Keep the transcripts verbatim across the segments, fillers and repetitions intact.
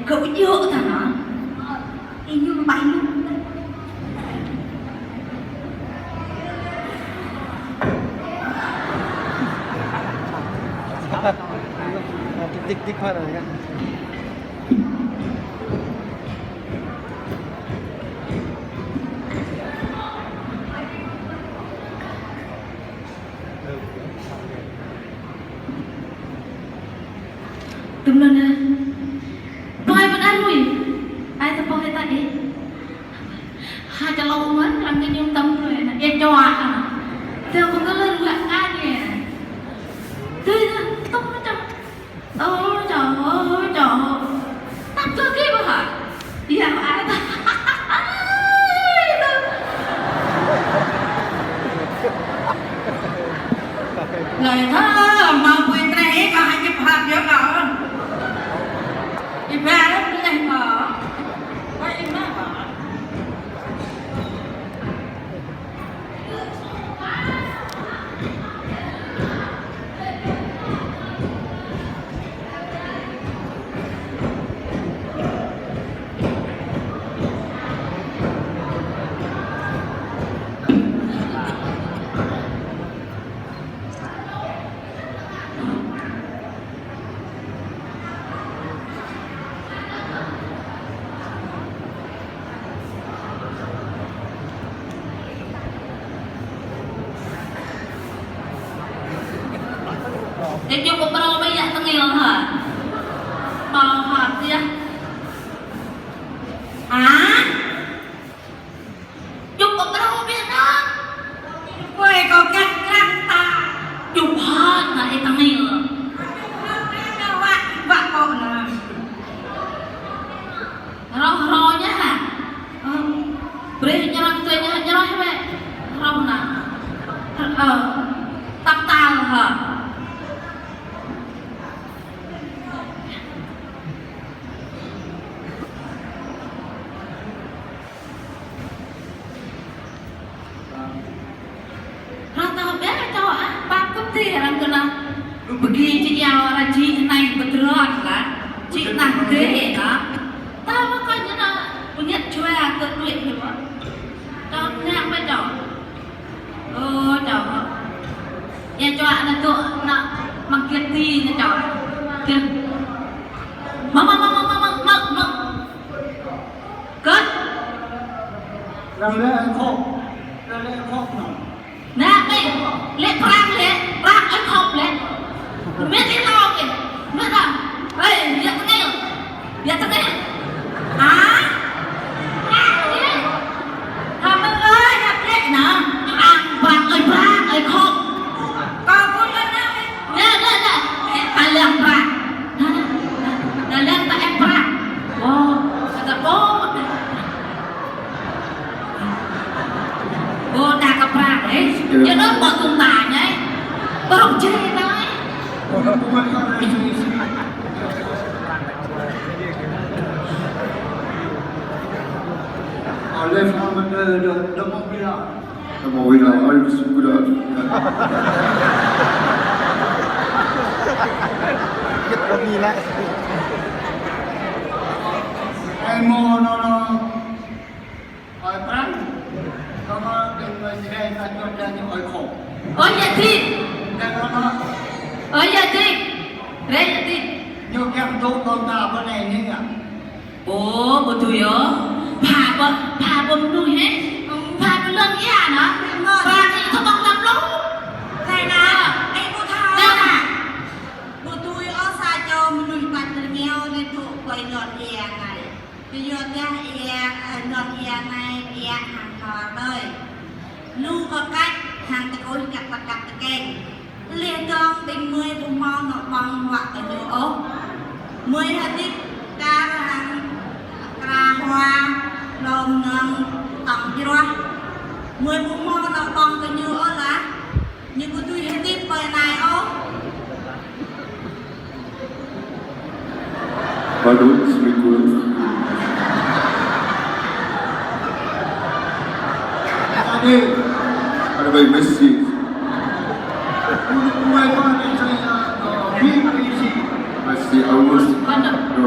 Gơ̆ ƀu djơ̆ ta nă. Ih ñu ƀai ñu. Tik, tik, tik, khoan rồi. Tơm nă. Ƀai pơđar lui. Ai tơpơ̆ng hơtai ih. Ha čơlâo mơ̆n, lăng kơ ñu tơm lui nă. Ia čoa. Tơl pơngơlơn lă kanye. Tui tơm mơčăm. Ơ, čô, ơ, čô. Tăp tơ kơ ƀu hă? Ia, ai ta. Lơi thơ, mă pui treh, ih kơ hơčăp hăp yơh kơ. Ih ba lơi treh kơ. Ba ih mă ba. Ih čŭp pơprâo ƀơi yă tơngil hă? Pơhơt yă. Hă? Čŭp pơprâo ƀơi yă tơngil. Kơi kâo kăt krăn ta. Čŭp hơt nă ih tơngil. Wă, wă kâo nă. Hroh, hroh ñu hă? Ơ. Brơi ñu hroh, tui ñu hroh wĕ. Hroh nă. Ơ. Tăp tal hă? Rơtah ƀĕ čô ah, pap kơp tih arăng kơnah. Pơgi či iâu arăng či anai pơtrut lah. Či nah dêh lah. Tơl mơ̆ kơ ñu nă, pơñăt jua kơ đuaĭ ñu mơ̆. Čô anai mơ̆ čô. Ơ, čô. Ia čô anai tŭ nă mă kiăng ti nă čô. Kiăng. Mă, mă, mă. Kơ̆t. Lăng lĕ khŏp. Lăng lĕ khŏp nă. Nă, ơi, lĕ prang lĕ, prang ơi khŏp lĕ. Mĕt ih lao kơ. Mĕt ah. Ơi, ia tơngil. Ia tơngil. Hă? Prang lĕ. Hă mơ̆ ơi, ia lĕ nă. Ang prang ơi, prang ơi khŏp. Kâo pun kơnang. Nă, nă, nă. Ih ta lăng prang. Nă, nă, nă. Nă lăng ta ĕp prang. Ơ, kơ ta ƀô̆. Ơ, ta kơ prang, ih. Yơh, nă, ƀô̆ tŭng ta ñai. Prong čih ta, ih. Alef nama de, de, de, de, Alhamdulillah, ayo bersyukur. Kit kami lah. Ai mơ̆ nă nă. Ơi prang. Kơ mă đing mơi srei ta čut đa ñu ơi khŏp. Ơi ia tĭ. Đa kơ mă. Ơi ia tĭ. Rei ia tĭ. Ñu kiăng dŏ kơ ta pơ anai anai ah. Ơ, ƀu tui yơh. Pha ƀơ, pha ƀơ mơnuih hĕ. Pha ƀơ lŏn ia nă. Pha kơ thâo ƀơ̆ng lăm lŏn. Thai nă, ih ƀu thâo. Thai nă. Ƀu tui ôh sa čô mơnuih ƀă tơngiao lĕ dŏ ƀơi lŏn ia anai. Tơyua dah ia, ơ, lŏn ia anai ia hăng hlâo đơi. Lu kơ kač hăng tơkuih kăt tơkăt tơkeng. Leh dong ƀing mơi ƀu hmâo nŏ ƀơ̆ng huă kơ ñu ôh. Mơi hơdip kar hăng kra hua, hlô mơnơ̆ng, tŏng jruah. Mơi ƀu hmâo nŏ ƀơ̆ng kơ ñu ôh lah. Ñu ƀu dưi hơdip ƀơi anai ôh. Pardon, speak well. Ade. Ade, baik, merci. Merci, I was, no.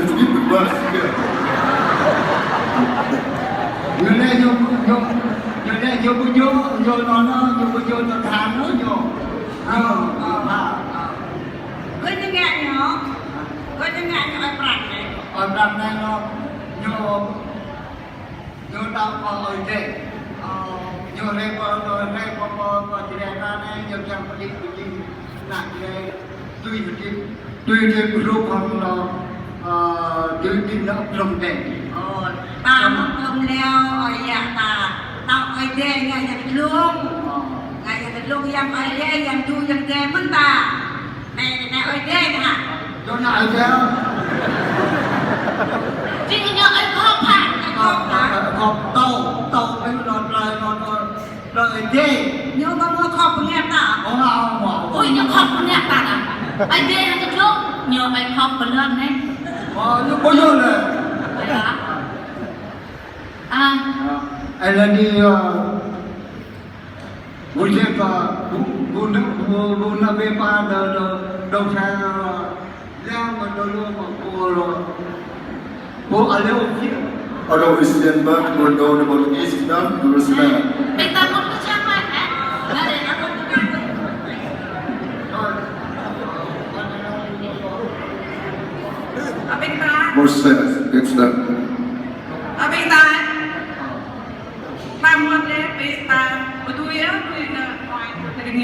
Ñu lĕ ñu, ñu, ñu lĕ ñu ƀu djơ̆, ñu nao nao, ñu ƀu djơ̆ tơhan ñu. Ơ, ơ, ơ. Kơ ñu ngă ñu, kơ ñu ngă ñu ơi prăk anai. Ơi prăk anai ñu, ñu, ñu đaŏ kơ Ơi Adai. Ơ, ñu rai pơ, ñu rai pơ, pơ, pơ Jrai anai, ñu kiăng pơđĭ, pơđĭ, ană Jrai. Tui hơdip, tui hơdip rup hăng lŏ, ơ, tui hơdip lŏ blung đen. Ơ, ta mơ̆ng kơm leo, ơi yă ta, ta Ơi Adai ngă yang kơdlông. Ơ. Ngă yang kơdlông, yang Ơi Adai, yang du, yang Adai mơ̆n ta. Anai, anai Ơi Adai hă? Dŏ ană Ơi Adai. Jing ñu Ơi Khŏp hă? Ơi Khŏp hă? Ơi Khŏp, tâo, tâo, ơi lŏn, lŏn, lŏn, lŏn. Ơi Adai. Ñu ƀu hmâo khŏp pơngăt ta. Ơ, ơ, ơ. Ôi, ñu khŏp pơngăt ta nă. Ơi Adai hăng kơdlông, ñu ơi khŏp pơlŏn anai. Ơ, ñu ƀu yơh lĕ. Ơ, yă. À. Ơ, ơi lĕ đi, ơ, ƀu djơ̆ kơ, ƀu, ƀu, ƀu, ƀu nao bĕ pơ đơ, đơ, đơ sa, ơ, Yang mă dŏ lu mă pô lu. Pô a leo kiơ. Ơ, dŏ Asian mă, pô dŏ lu mă Asian, terus na. Bĕ ta mă pơčah mă, eh? Nă dêh, nă mă pơčah mă. Abang ta. Terus na, terus na.